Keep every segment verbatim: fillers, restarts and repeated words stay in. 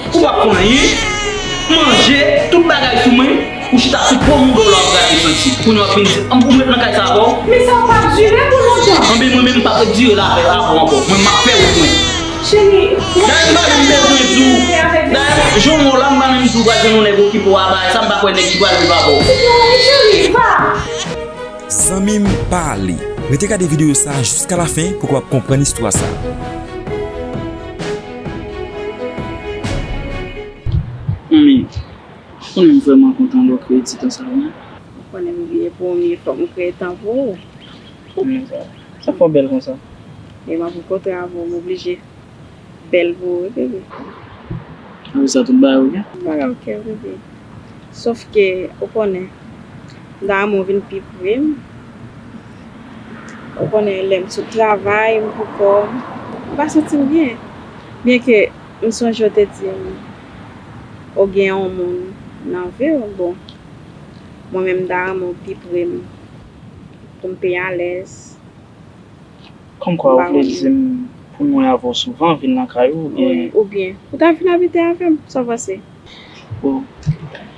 Ou p ap fè anyen. Manje, tout bagay sou mwen. Ou chita sou po mouda w la, w ap gade santi. Kounye a w ap vin di, "An, ou ret nan kay sa avè w?" Men sa p ap dire pou lontan. Anben, mwen menm, m p ap ret dire la avè, avè w ankò. Mwen, m ap fè wout mwen. Cheri, dayè, m pa menm bezwen di w. Dayè, jan w wè w la, m pa menm di w pral jwenn yon nèg okipe w a bagay sa, m pa kwè nèg ki pral viv avè w. Cheri, pa. Zanmi m, pa ale. Rete gade videyo sa a jiska lafen pou w kapab konprann istwa sa a. Manmi, ou konnen m vrèman kontan lè w kreye ti tan sa a, wi. Ou konnen m bliye pwomye fòk m kreye tan pou ou. Kòman sa? Sa fè w bèl konsa? E m ap rankontre avè w, m oblije bèl pou ou, wi, bebe. Apre sa, tout bagay oke? Tout bagay oke, wi, bebe. Sòf ke, ou konnen, m ta renmen w vin pi pre m. Ou konnen, lè m sot travay, m pou kò m, m pa santi m byen. Byenke m sonje w te di m ou gen yon moun nan vi w, bon, mwen menm, m ta renmen w pi pre m pou m pi alèz. Kòmkwa ou vle di m pou m wè avè w souvan, vin lakay ou, oubyen? Wi, oubyen ou ta vin abite avè m, sa w panse? Bon,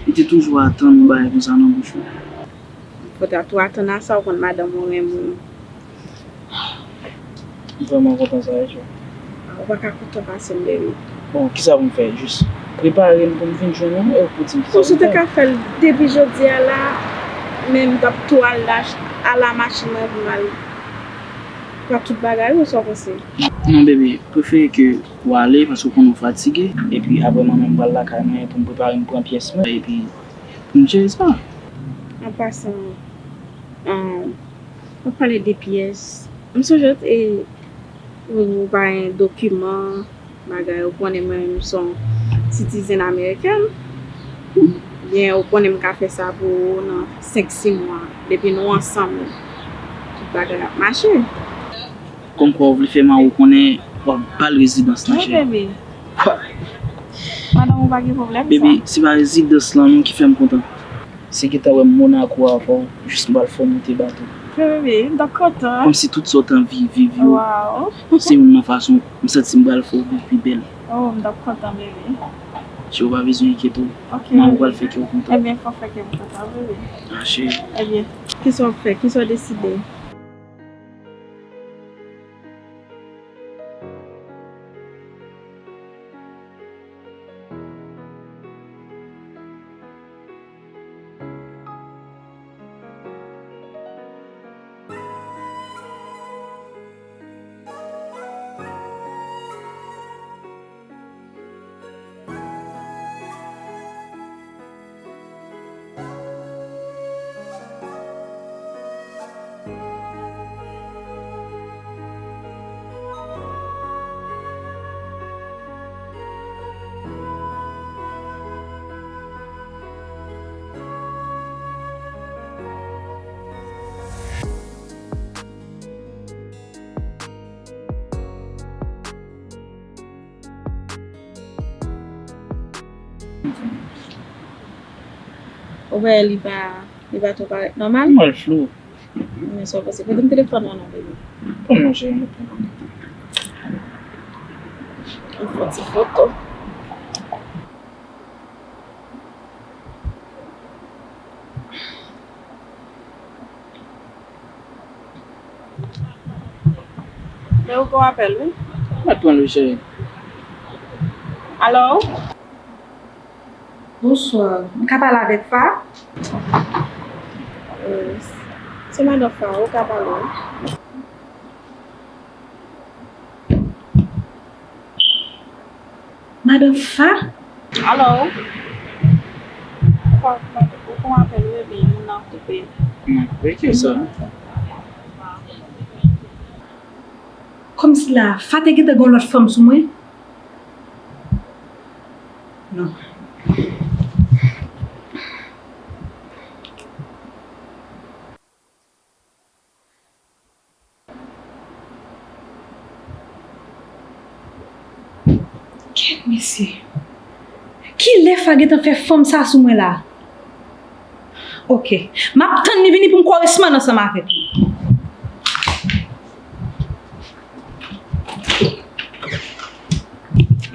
li te toujou atann yon bagay konsa nan bouch ou. Fò w ta tou atann a sa, ou konn madanm ou renmen w. M vrèman kontan sa, wi, Joe. A, ou pa ka kontan pase m, baby. Bon, kisa pou m fè? Jis prepare m pou m vin jwenn ou, e ou pou di m kisa pou m fè. Ou te ka fè l depi jodi a la, men m t ap tou al, al a machin mwen pou m al pran tout bagay ou, sa w panse? Non, baby, prefere ke ou ale, paske ou konnen ou fatige. Epi apre mwen menm pral lakay mwen pou m prepare m pran pyès mwen, epi pou m jere sa. An pasan, um, w ap pale de pyès. M sonje, e, ou, ou pa gen dokiman, bagay, ou konnen mwen menm m se yon citizen american. Byen, ou konnen m ka fè sa pou ou nan senk, sis mwa. Depi nou ansanm, tout bagay ap mache. Kòmkwa ou vle fè mari w konnen w ap ba l rezidans lan, cheri. Wi, bebe. Kwa? Madanm ou pa gen pwoblèm sa. Bebe, se pa rezidans lan non ki fè m kontan. Se gentan wè Monaco avè w, jis m pral fè w monte bato. Wi, bebe, m t ap kontan. Kòmsi tout sa w t anvi viv yo, se youn nan fason m santi m pral fè w viv pi bèl. Oh, m t ap kontan, bebe. Cheri, ou pa bezwen enkyete w. Ok, bebe. Mari w pral fè kè w kontan. Ebyen, fò w fè kè m kontan, bebe. Ah, cheri. Ebyen, kisa w ap fè? Kisa w deside? Ou wè li pa, li pa twò parèt nòmal? Nòmal, flou. Men sa w panse? Prete m telefòn ou non, baby. Pran non, cheri, mwen pran non. M fè yon ti foto. Men ou gon apèl, wi. Mwen pran l, wi, cheri. Alo? Bonswa. M ka pale avèk Fa? Euh, se madan Fa, ou ka pale, wi. Madan Fa? Alo? Ou pran apèl, wi, epi moun nan koupe. Nan koupe kisa? Kòmsi la, Fa te gentan gen yon lòt fanm sou mwen? Non. Kèt mesye! Kilè Fa gentan fè fanm sa sou mwen la? Ok, m ap tann li vini pou m kòresponn ansanm avèk li.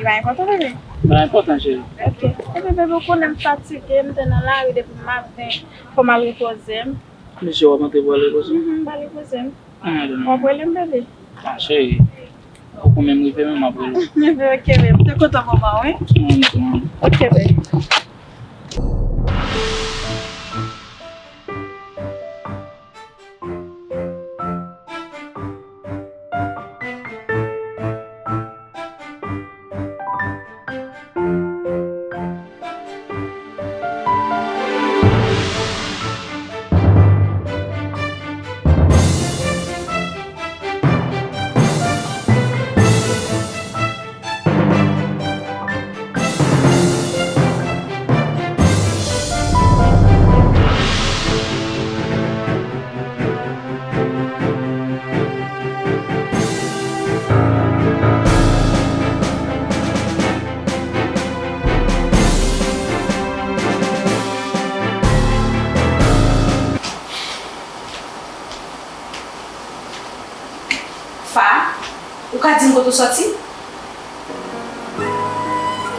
Pa enpòtan, bebe. Pa enpòtan, cheri. Ok. Ebyen, bebe, ou konnen m fatige, m te nan lari depi maten. Fò m al repoze m. Mesye, w ap antre pou w al repoze w? Mhm, m pral repoze m. Ah, non. W ap rele m, bebe? Ah, cheri, poko menm rive menm, m ap rele w. Bebe, ok, bebe. M te kontan moman, wi. Mm, mm. Ok, bebe. Fa, ou ka di m kote w sòti?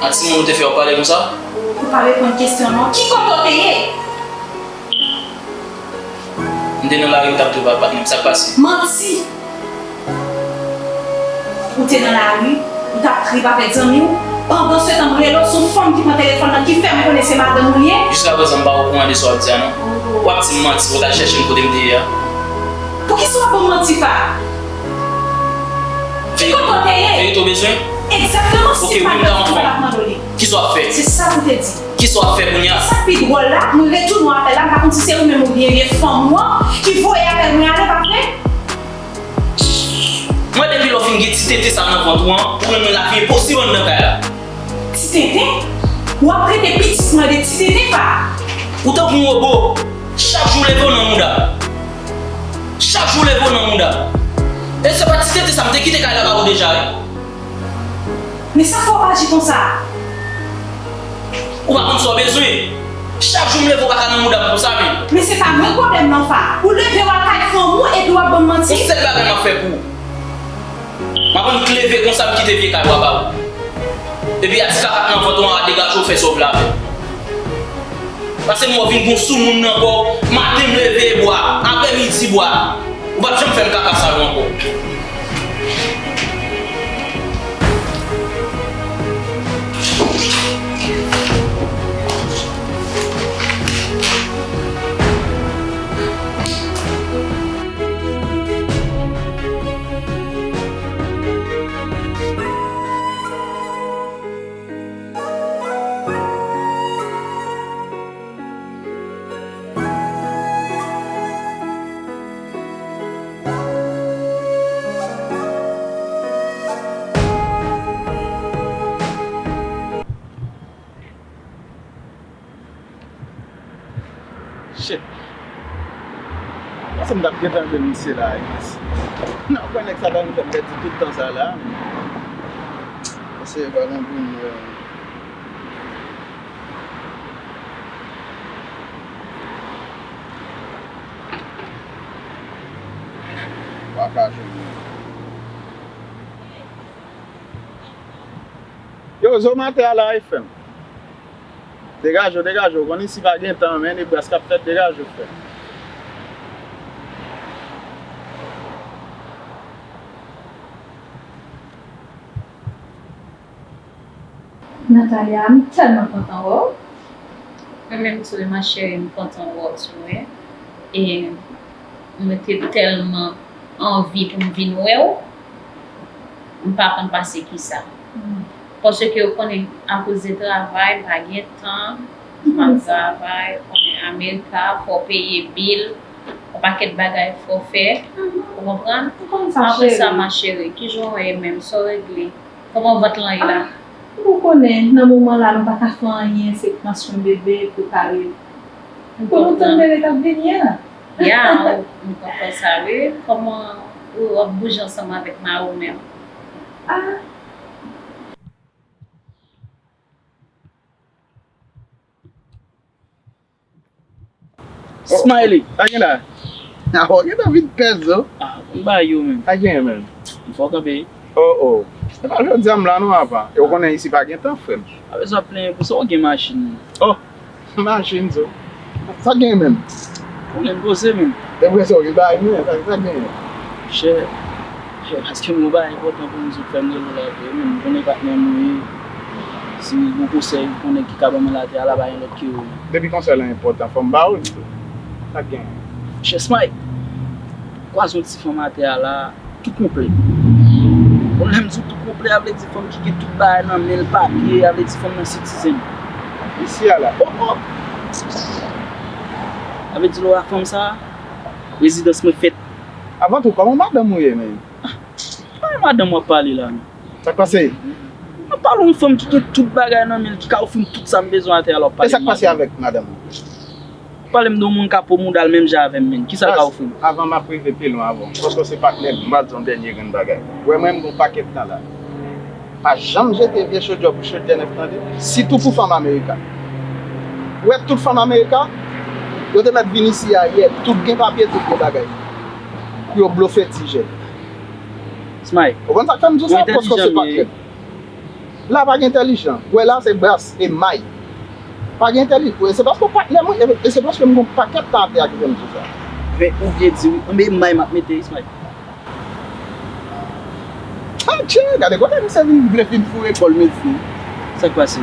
A timoun ou te fè w pale konsa? Ou pa reponn kesyon non. Ki kote w te ye? M te nan lari, m t ap trip ak patnè m. Sa k pase? Manti! Ou te nan lari, ou t ap trip avèk zanmi w. Pandan se tan, m rele w, se yon fanm ki pran telefòn nan, ki fè m konnen se madanm ou li ye. Jiska prezan, m pa okouran de sa w ap di a non. W ap di m manti, w t al chèche m kote m te ye a. Poukisa w ap ban m manti, Fa? Ki kote w te ye? Verite w bezwen? Egzakteman, si pa t bezwen, m pa t ap mande w li. Kisa w ap fè? Se sa pou te di. Kisa w ap fè kounye a? Sa k pi dwòl la, mwen retounen w apèl la, m pa konn si se ou menm oubyen vye fanm ou an ki voye apèl mwen ale, pa vre? Mwen, depi lè w fin gen ti tete sa nan vant ou an, ou renmen lavi enposib anndan kay la. Ti tenten? W ap trete pitit mwen de ti tenten, Fa? Ou tankou yon wobo. Chak jou w leve w nan mouda. Chak jou w leve w nan mouda. E se pa ti tenten sa, m te kite kay la ba ou deja, wi. Men sa k fè w aji konsa? Ou pa konn sa w bezwen. Chak jou m leve w pa ka nan mouda m konsa, men. Men se pa mwen k pwoblèm nan, Fa. Ou leve w al kay fanm ou epi w ap ban m manti. Yon sèl bagay m ap fè pou ou. M aprann k leve konsa m kite vye kay ou a ba ou. Epi a ti kaka k nan vant ou an a degaje w fè sa w vle avè l. Pase m wè w vin gon soumoun nan kò w, maten m leve e bwa, aprèmidi bwa. Ou p ap janm fè m kaka sa yo ankò. Shit. Panse m t ap gentan jwenn misye la, yes. Non, kwè nèg sa pa vin fè m pèdi tout tan sa la. Panse pa gon pou m wè. Pa ka jwenn mwen. Yo, zo maten a la, F M. Degaje w, degaje w. Konn isi pa gen tan, men Nebraska ap fèt, degaje w, frè. Natalia, m tèlman kontan wè w. Mwen menm tou, ma chérie, m kontan wè w tou, wi. E mwen te tèlman anvi pou m vin wè w. M pa konn pase kisa. Paske ou konnen, akoz de travay, m pa gen tan. M ap travay, ou konnen America, fò w peye bil, yon pakèt bagay fò w fè. Ou konprann? Apre sa, ma chérie, kijan w ye menm? Sa w regle? Kòman vant lan ye la? Ah, ou konnen, nan moman la, nou pa ka fè anyen, se k mansyon bebe, prepare pou nou tann bebe k ap vini an. Ya, m kontan sa wi. Kòman ou ap bouje ansanm avèk mari w menm? Ah. Smiley, sa gen la? Ah, w gentan vin pèz, o. Ah, m ba yo menm. Sa gen menm? M fò kanpe. Oh, oh. Se pa jodi a m la non, apa. E w konnen isi pa gen tan, frè m. Pa bezwen ap plenyen pou sa, ou gen machin. Oh, machin, so. Sa k gen menm? Ou menm poze menm. E vre sa, ou gen bagay mwen, sa, sa k gen? Chè, chè, paske m gon bagay enpòtan pou m di w, fè m rele w la vre, menm, m konnen patnè m ou ye. Si gon konsèy ou konnen ki ka ban mwen latè a la, pa gen lòt ke ou. Depi konsèy la enpòtan, fò m ba ou l tou. Sa k gen? Chè Smay, kwaze yon ti fanm atè a la, tou konplè. Bon, lè m di w tou konplè, a vle di fanm ki gen tout bagay nan men l, papye, a vle di fanm nan citizen. Isi a la. Oh, oh! A vle di lè w a fanm sa, rezidans mwen fèt. Avan tou, kòman madanm ou ye, menm? Pa madanm w ap pale la, non. Sa k pase? M ap pale yon fanm ki gen tout bagay nan men l, ki ka ofri m tout sa m bezwen atè a, lè w ap pale. E sa k pase avèk madanm ou? Pale m de yon moun k ap pran mouda l menm jan avè m, menm. Kisa l ka ofri m? Avan m ap rive pi lwen avan w, paske w se patnè m, m pral di w yon dènye grenn bagay. Ou wè mwen, m gen yon pakèt tan la. Pa janm jete vye chodyè pou chodyè nèf, tande. Sitou pou fanm Amerika. Ou wè tout fanm Amerika, yo te mèt vin isi a yè, tout gen papye, tout gen bagay. Pou yo blofe ti jèn. Smay. Ou konn sa k fè m di w sa? Paske w se patnè m. La pa gen entèlijan. Ou wè la se bras e may. Pa gen entèlijan. E se paske w patnè mwen, e, e se paske m gon pakèt tan atè a ki fè m di sa. Men ou byen di wi. Anben may m ap mete, Ismail. Atchè, gade kote misye vin vle vin foure kò l, mesye. Sa k pase?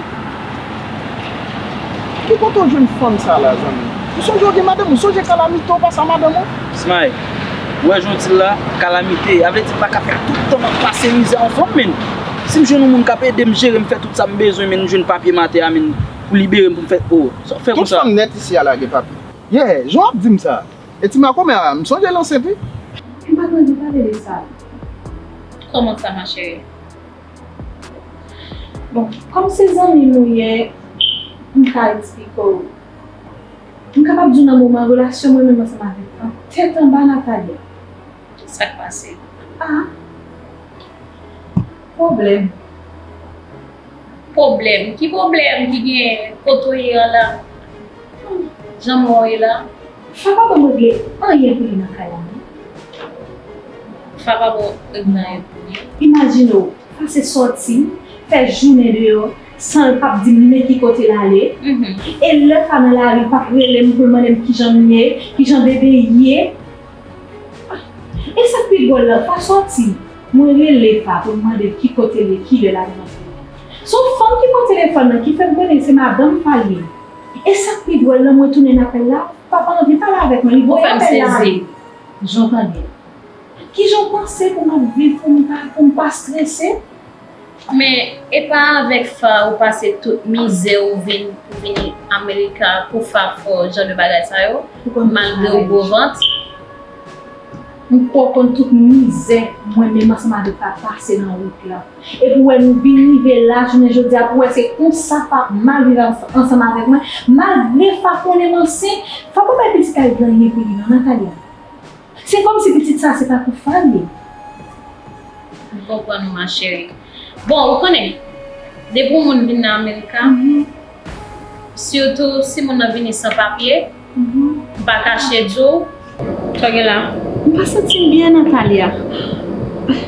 Ki kote w jwenn fanm sa la, zanmi? Ou sonje w gen madanm ou? Sonje kalamite w pase a madanm ou? Smay, ou wè jan w di l la, kalamite, a vle di m pa ka fè tout tan m ap pase mizè anvan m, menn. Si m jwenn yon moun k ap ede m jere, m fè tout sa m bezwen, menn, m jwenn papye m atè a, menn, pou libere m, pou m fè, oh, sa w fè konsa. Tout fanm nèt isi a la gen papye. Yeah, jan w ap di m sa. E ti makomè a, m sonje l ansent, wi. M pa t anvi pale de sa. Kòman sa, ma chérie? Bon, kòm se zanmi m ou ye, m ka eksplike w. M kapab di w nan moman relasyon mwen menm ansanm avèk an tèt anba Natalia. Sa k pase? Ah, pwoblèm. Pwoblèm? Ki pwoblèm ki genyen kote w ye an la? Hmm, jan mwen wè w ye la. Fa pa ban m regle anyen pou li nan kay la, non. Fa pa ban w regle anyen pou li. Imajine w, Fa se sòti, fè jounen deyò, san l p ap di m nen ki kote l ale. Mhm. E lè Fa nan lari, l p ap rele m pou l mande m kijan m ye, kijan bebe ye. E sa k pi dwòl la, Fa sòti, mwen rele Fa pou m mande l ki kote l ye, kilè l ap rantre. Se yon fanm ki pran telefòn nan, ki fè m konnen se madanm Fa l ye. E sa k pi dwòl la, mwen tounen apèl la, Fa pa anvi pale avèk mwen, li voye apèl la ale. Jan w tande a. Kijan w panse pou m ap viv pou m pa, pou m pa strese? Men, e pa avèk Fa ou pase tout mizè ou vin, ou vini Amerika pou Fa fè w jan de bagay sa yo, malgre ou gwo vant? M kwè w konn tout mizè mwen menm ansanm avèk Fa pase nan wout la. Epi w wè nou vin rive la, jounen jodi a, pou w wè se konsa Fa ap mal viv ans-, ansanm avèk mwen, malgre Fa konnen m ansent, Fa pa bay pitit la gen anyen pou li non, Natalia. Se kòmsi pitit sa se pa pou Fa l ye. M konprann ou, ma chérie. Bon, ou konnen, depi yon moun vin nan Amerika, sitou si moun nan vini san papye, m pa kache di w. Sa w gen la? M pa santi m byen, Natalia.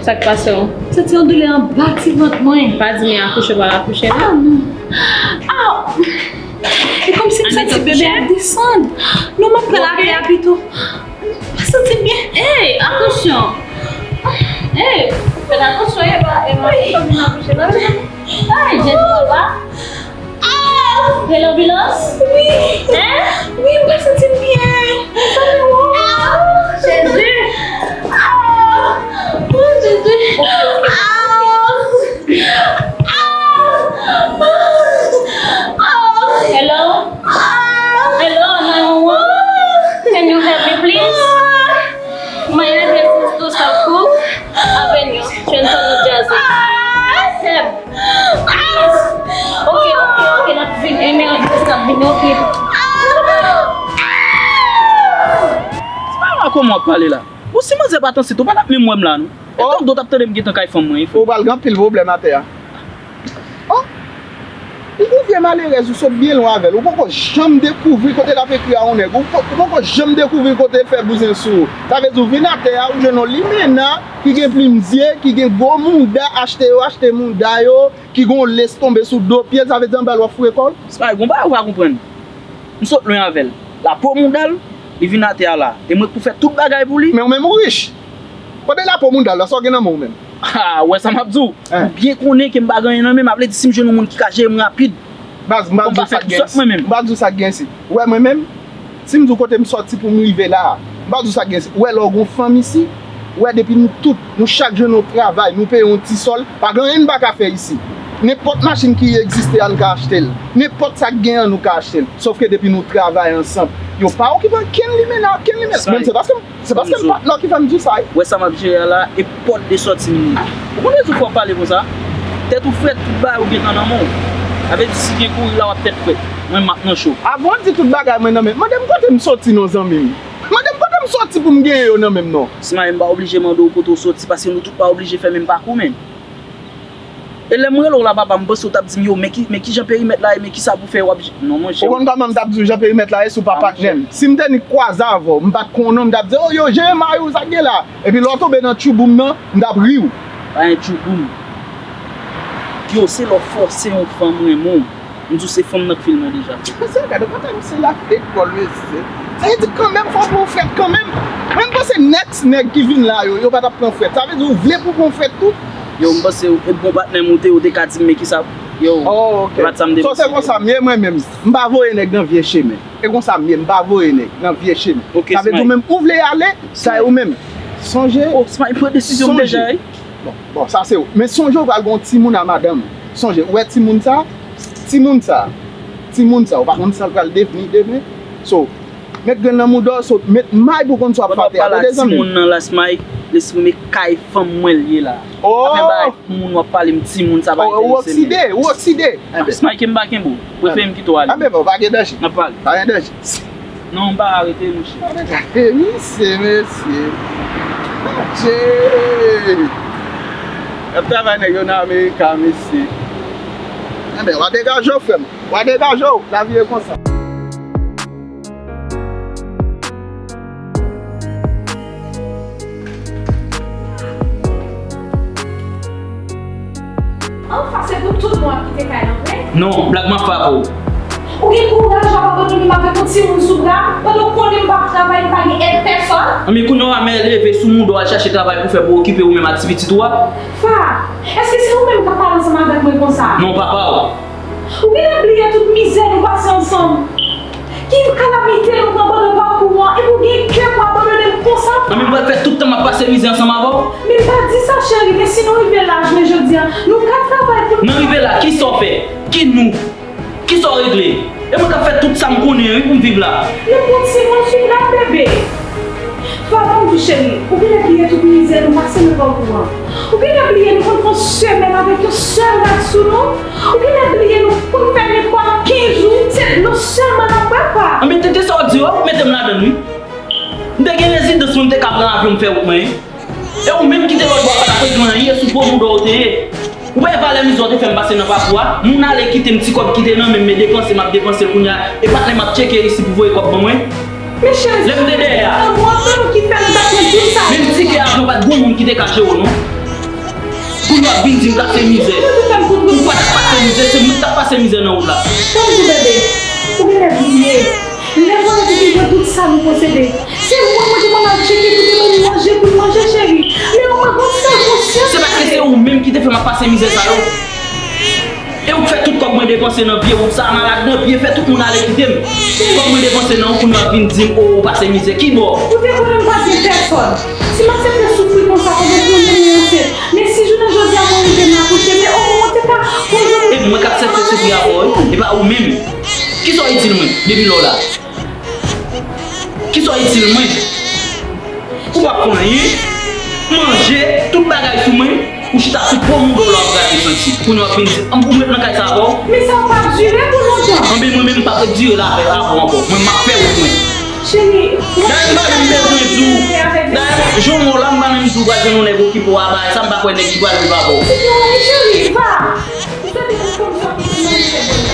Sa k pase w? M santi yon doulè anba ti vant mwen. Pa di m akouche w pral akouche la. Ah, non. Ah! E kòmsi m santi bebe a desann. Non, m ap pran lapè a pito. M pa santi m byen. Ey, atansyon. Ey, fè atansyon, e pa, e pa, e pa vin akouche la. Ay, Jezi, papa. Ah! Gen lanbilans? Wi. Hein? Wi, m pa santi m byen. Ah! Jezi! Ah! Oh, Jezi! Ah! Ah! Ah! Hello? Hello, nine one one? Can you help me, please? My address is two South Cook Avenue, Trenton, New Jersey. Help! Please! Ok, ok, ok, n ap vini. Email address n ap vini, ok. Se pa la kòman w ap pale la. Bon, si manzè pa t ansent, ou pa t ap menm wè m la, non. E tank do t ap tande m gentan kay fanm mwen, wi, frè. Ou pral gen anpil pwoblèm atè a. Oh! Li gen Malerèz, ou sot byen lwen avè l. Ou poko janm dekouvri kote l ap ekri a yon nèg. Ou po- ou poko janm dekouvri kote l fè bouzen sou ou. Sa vle di ou vin atè a, ou jwenn yon limena ki gen plim zye, ki gen gwo mouda, achte yo achte mouda yo, ki gen yon lès tonbe sou do pye l, sa vle di anba l w ap foure kò l. Sa e gon bagay ou pa konprann. M sot lwen avè l. Lapo mouda l, li vin atè a la. E mwen k pou fè tout bagay pou li. Men ou menm ou rich. Kote lapo mouda l la, sa w gen nan men w menm? Ah, ou wè sa m ap di w? Ou byen konnen ke m pa gen anyen nan men m, sa vle di si m jwenn yon moun ki ka jere m rapid, baz, m pa di w sa k gen isit. M pa di w sa k gen isit. Ou wè mwen menm, si m di w kote m sòti pou m rive la a, m pa di w sa k gen isit. Ou wè lè w gen yon fanm isi, ou wè depi nou tout, nou chak jwenn yon travay, nou peye yon ti sòl, pa gen anyen n pa ka fè isi. Nenpòt machin ki egziste a, n ka achte l. Nenpòt sa k gen an, nou ka achte l. Sòf ke depi nou travay ansanm, yo pa okipe ankenn limena, ankenn limena. Menm se paske m Se paske m patnè w ki fè m di w sa wi. Wè sa m ap jere a la, e pòt de sòti m li ye. Ou konn lè di w fò w pale konsa? Tèt ou frèt, tout bagay ou gentan nan men w. Sa vle di si gen kouri la w ap tèt frèt. Mwen m ap nan cho. Avan w di tout bagay mwen nan men, mande m kote m sòti non zanmi m. Mande m kote m sòti pou m genyen yo nan men m non. Smae, m pa oblije mande w kote w sòti paske nou tout pa oblije fè menm pakou menm. E lè m rele w la papa, m panse w t ap di m yo, men ki, men kijan perimèt la ye, men kisa pou fè w ap, non monchè. Ou konn kòman m t ap di w jan perimèt la ye si w pa patnè m. Si m te ni kwaze avè w, m pa t konnen w, m t ap di, o yo, jere mari w, sa k gen la? Epi lè w tonbe nan tchouboum nan, m t ap ri w. Pa gen tchouboum. Yo, se lè w fòse yon fanm renmen w. M di w se fanm nan k fè l mwen deja. Mesye, gade kòman misye la fèk kò l mesye. Sa vle di kanmenm fò w pran frèt kanmenm. Mwen m panse next nèg ki vin la yo, yo pa t ap pran frèt. Sa vle di ou vle pou w pran frèt tou? Yo, m panse e bon patnè m ou te, ou te ka di m men kisa. Yo, e pa t sa m te panse. So se konsa m ye mwen menm. M pa voye nèg nan vye chemen. E konsa m ye, m pa voye nèg nan vye chemen. Sa vle di ou menm ou vle ale, sa e ou menm. Sonje. Oh, Smae pran desizyon m deja wi. Bon, bon, sa se ou. Men sonje ou pral gen yon timoun a madanm ou. Sonje, ou wè timoun sa? Timoun sa. Timoun sa, ou pa konn sa l pral devni demen. So, met grenn nan mouda w, so, met may pou konn sa w ap fè atè a. Tande zanmi m. Timoun nan la, Smae, lespri m e kay fanm mwen l ye la. Oh! Afè bagay moun w ap pale m timoun sa pa enterese m. Ou okside, ou okside. Smae ke m pa kenbe w. Prefere m kite w ale. Anben bon, pa gen danje. N ap pale. Pa gen danje. Non, m pa arete, monchè. Gade misye, mesye. Adje! Y ap travay nèg yo nan Amerika, mesye. Enben, w a degaje w, frè m. W a degaje w. Lavi e konsa. Anfas, se pou tout mwa ki te kay lan vre? Non, blag m ap fè avè w. Ou gen kouraj w ap abandone m avèk yon timoun sou bra, pandan w konnen m p ap travay, m pa gen èd pèsòn? Anben, kounye a w a men leve sou mouda w al chache travay pou fè pou okipe ou menm ak ti pitit ou a. Fa, èske se ou menm k ap pale ansanm avèk mwen konsa? Non, papa w. Ou genlè bliye tout mizè nou pase ansanm. Ki kalamite nou pran pandan pakou an, epi w gen kè pou abandone m konsa? Anben, m pral fè tout tan m ap pase mizè ansanm avè w. Men m pa di sa, cheri, men si nou rive la, jounen jodi a, nou ka travay pou nou. Nan rive la, kisa w fè? Ki nou? Kisa w regle? E mwen k ap fè tout sa m konnen, wi, pou m viv la. Nou konn si moun sou bra bebe. Papa m di cheri, ou genlè bliye tout mizè nou pase nan pakou an. Ou genlè bliye nou konn fè yon semèn avèk yon sèl rad sou nou. Ou genlè bliye nou konn fè nenpòt kenz jou, se dlo sèlman n ap bwè pa. Anben tete sa w di yo, mete m ladan l wi. M te gen rezidans mwen, m te ka pran avyon m fè wout mwen. E ou menm ki te lòtbò a pa t ap regle anyen, sou po mouda w te ye. Ou pa wè valè mizè w te fè m pase nan pakou a? Moun ale kite m, ti kòb ki te nan men m, men depanse m ap depanse l kounye a. E patnè m ap tcheke isi pou voye kòb ban mwen. Men cheri, lè m te dèyè a, se ou menm ki fè m t ap pran tout sa. Menm tikè avyon pa t gon moun ki te ka jere w non. Kounye a w ap vin di m pase mizè. Ou pa t ap pase mizè, se mwen k t ap pase mizè nan wout la. Tann tou bebe, ou genlè bliye. Lè vòlè te fin pran tout sa nou posede, se mwen mwen te konn al tcheke pou te ban nou manje pou n manje cheri. Men ou mwen gon ti kal konsyans. Se paske se ou menm ki te fè m ap pase mizè sa yo. E ou k fè tout kòb mwen depanse nan vye wout sa, malad nan pye, fè tout moun ale kite m. Kòb mwen depanse nan ou, kounye a w ap vin di m, o, ou pase mizè. Ki bò? Ou te konnen m pa t gen pèsòn. Si m aksepte soufri konsa pandan pou m te ansent, men si jounen jodi a mwen rive m akouche, men omwen ou te ka konn yon. E mwen k aksepte soufri avè w, wi, e pa ou menm. Kisa w itil mwen depi lè w la? Kisa w itil mwen? Ou pa fè anyen, manje, tout bagay sou mwen, ou chita sou po mouda w la w ap grate santi. Kounye a w ap vin di, ann pou m ret nan kay sa avè w? Men sa w pa dire pou lontan. Anben mwen menm m p ap ret dire la avè, avè w ankò. Mwen m ap fè wout mwen. Cheri, dayè m pa menm bezwen di w. Dayè, jan w wè w la, m pa menm di w pral jwenn yon nèg okipe w a bagay sa, m pa kwè nèg ki pral viv avè w. Ti non, cheri, va. Ou tande kòm sa pou te manje.